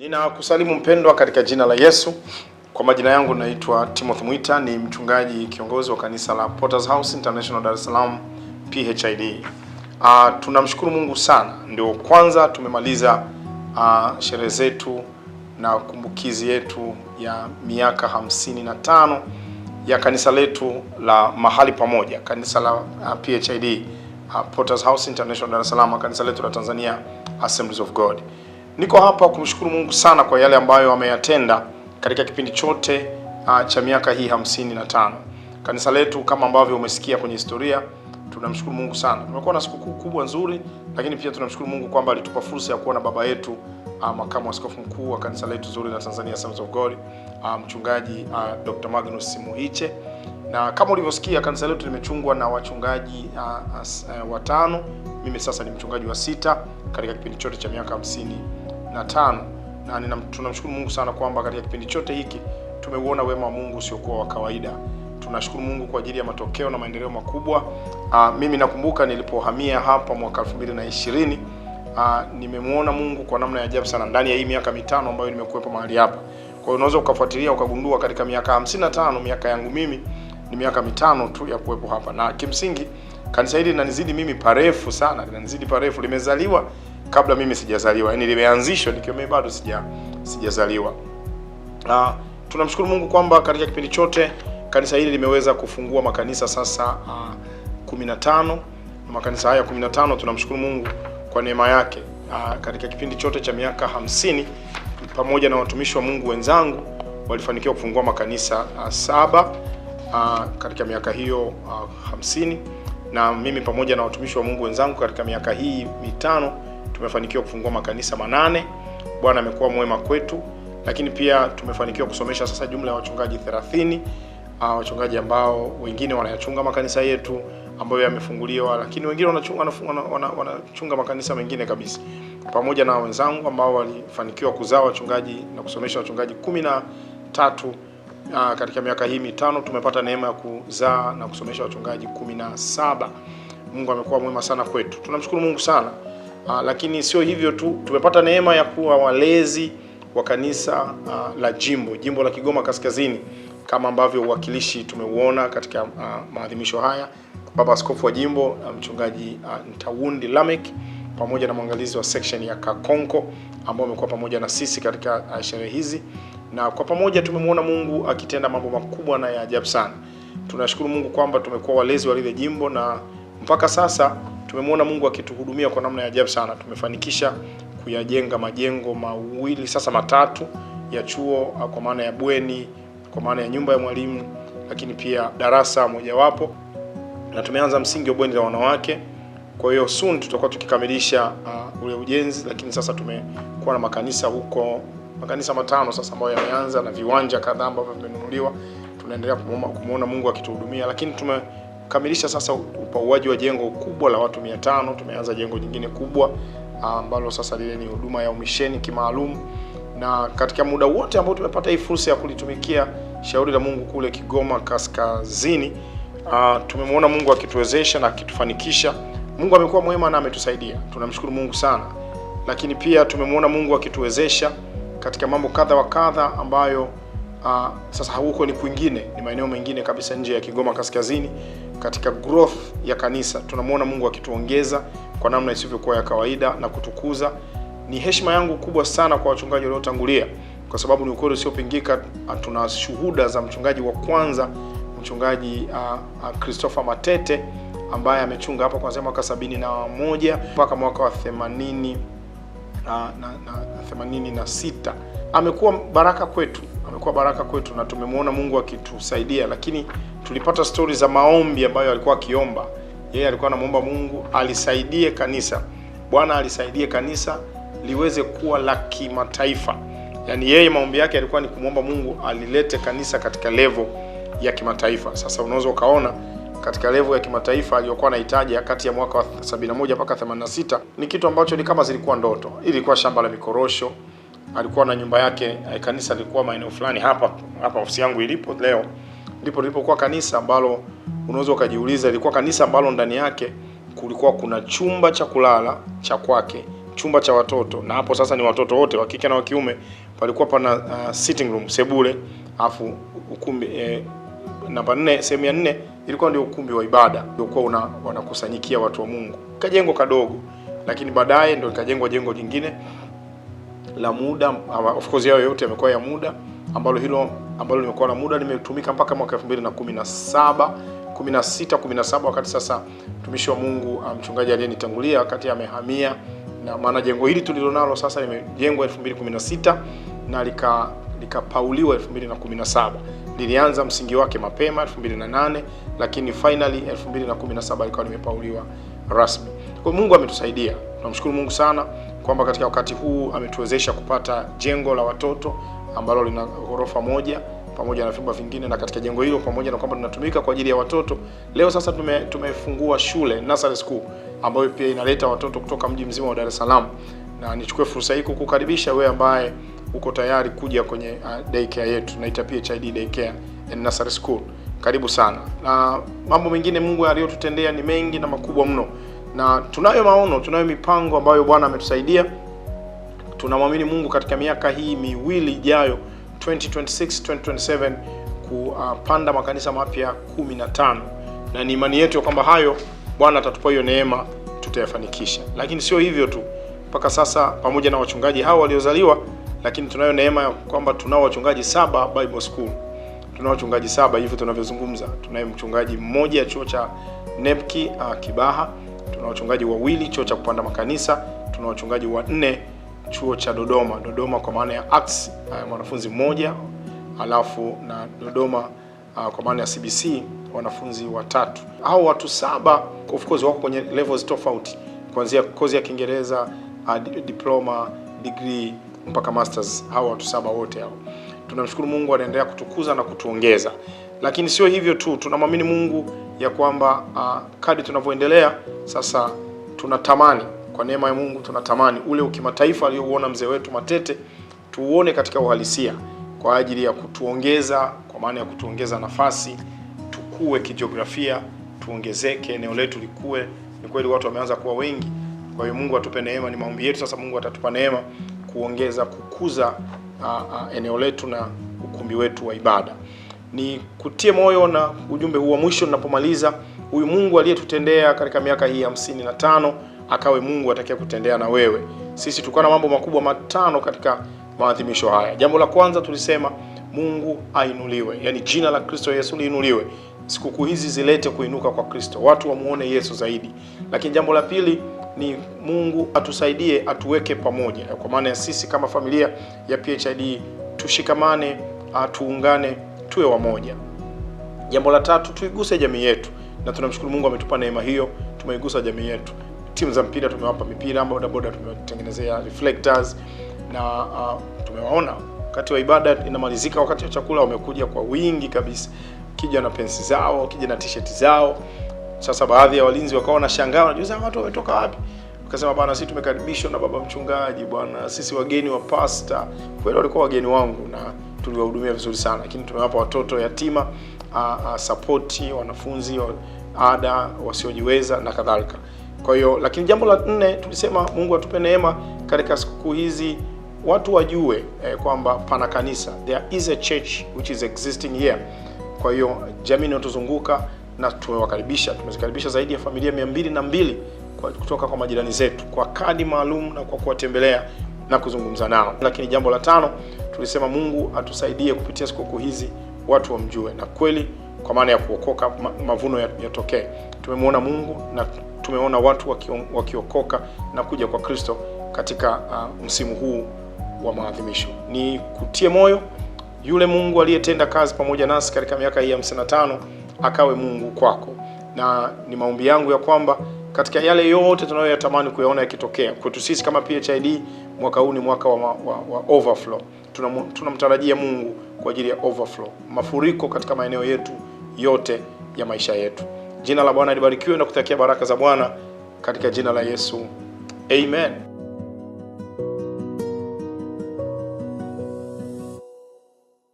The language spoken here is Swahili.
Ninakusalimu mpendwa katika jina la Yesu. Kwa majina yangu naitwa Timothy Mwita, ni mchungaji kiongozi wa kanisa la Potter's House International Dar es Salaam PHID. Tunamshukuru Mungu sana, ndio kwanza tumemaliza sherehe zetu na kumbukizi yetu ya miaka 55 ya kanisa letu la mahali pamoja, kanisa la PHID, Potter's House International Dar es Salaam, kanisa letu la Tanzania Assemblies of God. Niko hapa kumshukuru Mungu sana kwa yale ambayo ameyatenda katika kipindi chote cha miaka hii 55. Kanisa letu kama ambavyo umesikia kwenye historia, tunamshukuru Mungu sana. Tumekuwa na sikukuu kubwa nzuri, lakini pia tunamshukuru Mungu kwamba alitupa fursa ya kuwa na baba yetu makamu askofu mkuu wa kanisa letu zuri la Tanzania Assemblies of God, mchungaji Dr. Magnus Muhiche. Na kama ulivyosikia, kanisa letu limechungwa na wachungaji watano. Mimi sasa ni mchungaji wa sita katika kipindi chote cha miaka 55, na tunamshukuru Mungu sana kwamba katika kipindi chote hiki tumeuona wema wa Mungu usiokuwa wa kawaida. Tunashukuru Mungu kwa ajili ya matokeo na maendeleo makubwa. Mimi nakumbuka nilipohamia hapa mwaka 2020, nimemwona Mungu kwa namna ya ajabu sana ndani ya hii miaka 5 ambayo nimekuwepo mahali hapa. Kwa hiyo unaweza ukafuatilia ukagundua katika miaka 55, miaka yangu mimi ni miaka 5 tu ya kuwepo hapa, na kimsingi kanisa hili linanizidi mimi parefu sana, linanizidi parefu. Limezaliwa kabla mimi sijazaliwa, yaani limeanzishwa nikiwa mimi bado sijazaliwa. Tunamshukuru Mungu kwamba katika kipindi chote kanisa hili limeweza kufungua makanisa sasa 15, na makanisa haya 15 tunamshukuru Mungu kwa neema yake. Katika kipindi chote cha miaka 50 pamoja na watumishi wa Mungu wenzangu walifanikiwa kufungua makanisa 7 katika miaka hiyo 50, na mimi pamoja na watumishi wa Mungu wenzangu katika miaka hii 5 tumefanikiwa kufungua makanisa 8. Bwana amekuwa mwema kwetu, lakini pia tumefanikiwa kusomesha sasa jumla ya wachungaji 30, wachungaji ambao wengine wanayachunga makanisa yetu ambayo yamefunguliwa, lakini wengine wanachunga makanisa mengine kabisa, pamoja na wenzangu ambao walifanikiwa kuzaa wachungaji na kusomesha wachungaji 13. Katika miaka hii 5 tumepata neema ya kuzaa na kusomesha wachungaji 17. Mungu amekuwa mwema sana kwetu, tunamshukuru Mungu sana. Lakini sio hivyo tu, tumepata neema ya kuwa walezi wa kanisa la jimbo la Kigoma Kaskazini, kama ambavyo uwakilishi tumeuona katika maadhimisho haya. Baba Askofu wa jimbo mchungaji Ntawundi Lamek pamoja na mwangalizi wa section ya Kakonko ambao wamekuwa pamoja na sisi katika sherehe hizi, na kwa pamoja tumemwona Mungu akitenda mambo makubwa na ya ajabu sana. Tunashukuru Mungu kwamba tumekuwa walezi wa lile jimbo na mpaka sasa tumemwona Mungu akituhudumia kwa namna ya ajabu sana. Tumefanikisha kuyajenga majengo 2 sasa 3 ya chuo, kwa maana ya bweni, kwa maana ya nyumba ya mwalimu, lakini pia darasa mojawapo, na tumeanza msingi wa bweni la wanawake. Kwa hiyo soon tutakuwa tukikamilisha ule ujenzi, lakini sasa tumekuwa na makanisa huko, makanisa 5 sasa ambayo yameanza na viwanja kadhaa ambavyo vimenunuliwa. Tunaendelea kumuona Mungu akituhudumia, lakini tumekamilisha sasa upauaji wa jengo kubwa la watu 500. Tumeanza jengo jingine kubwa ambalo sasa lile ni huduma ya umisheni kimaalum, na katika muda wote ambao tumepata hii fursa ya kulitumikia shauri la Mungu kule Kigoma Kaskazini, tumemwona Mungu akituwezesha na akitufanikisha. Mungu amekuwa mwema na ametusaidia, tunamshukuru Mungu sana. Lakini pia tumemwona Mungu akituwezesha katika mambo kadha wa kadha ambayo sasa huko ni kwingine, ni maeneo mengine kabisa nje ya Kigoma Kaskazini. Katika growth ya kanisa tunamwona Mungu akituongeza kwa namna isivyokuwa ya kawaida na kutukuza. Ni heshima yangu kubwa sana kwa wachungaji waliotangulia, kwa sababu ni ukweli usiopingika, tuna shuhuda za mchungaji wa kwanza, mchungaji Christopher Matete ambaye amechunga hapa kuanzia mwaka 71 mpaka mwaka wa 86. Amekuwa baraka kwetu, amekuwa baraka kwetu na tumemwona Mungu akitusaidia. Lakini tulipata stori za maombi ambayo alikuwa akiomba. Yeye alikuwa anamuomba Mungu alisaidie kanisa, Bwana alisaidie kanisa liweze kuwa la kimataifa. Yaani yeye maombi yake yalikuwa ni kumuomba Mungu alilete kanisa katika level ya kimataifa. Sasa unaweza ukaona katika level ya kimataifa aliyokuwa anahitaji kati ya mwaka wa 71 mpaka 86 ni kitu ambacho ni kama zilikuwa ndoto. Ilikuwa shamba la mikorosho, alikuwa na nyumba yake, kanisa lilikuwa maeneo fulani hapa hapa ofisi yangu ilipo leo ndipo lilipokuwa kanisa ambalo unaweza ukajiuliza ilikuwa kanisa ambalo ndani yake kulikuwa kuna chumba cha kulala cha kwake, chumba cha watoto, na hapo sasa ni watoto wote wa kike na wa kiume. Palikuwa pana sitting room, sebule, afu ukumbi namba 4, sehemu ya 4 ilikuwa ndio ukumbi wa ibada, ulikuwa wanakusanyikia watu wa Mungu. Kajengo kadogo, lakini baadaye ndio ikajengwa jengo jingine la muda. Of course yao yote yamekuwa ya muda, ambalo hilo ambalo limekuwa la muda limetumika mpaka mwaka 2017, 16, 17, wakati sasa mtumishi wa Mungu mchungaji aliyenitangulia wakati amehamia, na maana jengo hili tulilonalo sasa limejengwa 2016 na likapauliwa 2017. Lilianza msingi wake mapema 2008, lakini finally 2017 likawa limepauliwa rasmi. Kwa Mungu ametusaidia. Tunamshukuru Mungu sana kwamba katika wakati huu ametuwezesha kupata jengo la watoto ambalo lina ghorofa moja pamoja na vyumba vingine, na katika jengo hilo pamoja na kwamba tunatumika kwa ajili ya watoto, leo sasa tumefungua shule nursery school ambayo pia inaleta watoto kutoka mji mzima wa Dar es Salaam. Na nichukue fursa hii kukukaribisha wewe ambaye uko tayari kuja kwenye daycare yetu, tunaita PHID Daycare and Nursery School. Karibu sana. Na mambo mengine Mungu aliyotutendea ni mengi na makubwa mno, na tunayo maono, tunayo mipango ambayo Bwana ametusaidia. Tunamwamini Mungu katika miaka hii miwili ijayo 2026 2027 kupanda makanisa mapya 15, na ni imani yetu ya kwamba hayo Bwana atatupa hiyo neema, tutayafanikisha. Lakini sio hivyo tu, mpaka sasa pamoja na wachungaji hao waliozaliwa, lakini tunayo neema ya kwamba tunao wachungaji 7 Bible School. Tunao wachungaji 7 hivi tunavyozungumza. Tunaye mchungaji mmoja chuo cha Nepki Kibaha, tuna wachungaji 2 chuo cha kupanda makanisa, tuna wachungaji 4 chuo cha Dodoma, Dodoma kwa maana ya Acts mwanafunzi mmoja, alafu na Dodoma kwa maana ya CBC wanafunzi 3. Hao watu 7 of course wako kwenye levels tofauti, kuanzia kozi ya Kiingereza, diploma, degree mpaka masters. Hao watu 7 wote hao tunamshukuru Mungu anaendelea kutukuza na kutuongeza. Lakini sio hivyo tu, tunamwamini Mungu ya kwamba kadri tunavyoendelea sasa, tunatamani kwa neema ya Mungu, tunatamani ule ukimataifa aliyouona mzee wetu Matete tuuone katika uhalisia, kwa ajili ya kutuongeza, kwa maana ya kutuongeza nafasi, tukue kijiografia, tuongezeke, eneo letu likue. Ni kweli watu wameanza kuwa wengi, kwa hiyo Mungu atupe neema, ni maombi yetu sasa. Mungu atatupa neema kuongeza, kukuza eneo letu na ukumbi wetu wa ibada. Ni kutie moyo na ujumbe huu wa mwisho ninapomaliza, huyu Mungu aliyetutendea katika miaka hii 55 akawe Mungu atakaye kutendea na wewe. Sisi tulikuwa na mambo makubwa 5 katika maadhimisho haya. Jambo la kwanza tulisema Mungu ainuliwe, yani jina la Kristo Yesu liinuliwe. Sikukuu hizi zilete kuinuka kwa Kristo, watu wamuone Yesu zaidi. Lakini jambo la pili ni Mungu atusaidie, atuweke pamoja, kwa maana ya sisi kama familia ya PHID tushikamane, tuungane, tuwe wamoja. Jambo la tatu, tuiguse jamii yetu, na tunamshukuru Mungu ametupa neema hiyo, tumeigusa jamii yetu. Timu za mpira tumewapa mipira, boda boda tumewatengenezea reflectors, na tumewaona wakati wa ibada inamalizika, wakati wa chakula wamekuja kwa wingi kabisa, kija na pensi zao, kija na t-shirt zao. Sasa baadhi ya walinzi wakawa wanashangaa, wanajiuliza watu wametoka wapi? Wakasema bwana, sisi tumekaribishwa na baba mchungaji bwana, sisi wageni wa pastor. Kweli walikuwa wageni wangu na tuliwahudumia vizuri sana, lakini tumewapa watoto yatima support, wanafunzi ada wasiojiweza na kadhalika. Kwa hiyo, lakini jambo la 4 tulisema Mungu atupe neema katika siku hizi watu wajue kwamba pana kanisa, there is a church which is existing here. Kwa hiyo jamii inayotuzunguka na tumewakaribisha, tumezikaribisha zaidi ya familia 202 kutoka kwa majirani zetu kwa kadi maalum na kwa kuwatembelea na kuzungumza nao. Lakini jambo la 5 tulisema Mungu atusaidie kupitia sikukuu hizi watu wamjue, na kweli kwa maana ya kuokoka, mavuno yatokee. Tumemuona Mungu na tumeona watu wakiokoka na kuja kwa Kristo katika msimu huu wa maadhimisho. Ni kutie moyo yule Mungu aliyetenda kazi pamoja nasi katika miaka hii 55 akawe Mungu kwako, na ni maombi yangu ya kwamba katika yale yote tunayoyatamani kuyaona yakitokea kwetu sisi kama PHID, mwaka huu ni mwaka wa overflow. Tunamtarajia Mungu kwa ajili ya overflow, mafuriko katika maeneo yetu yote ya maisha yetu. Jina la Bwana libarikiwe na kutakia baraka za Bwana katika jina la Yesu. Amen.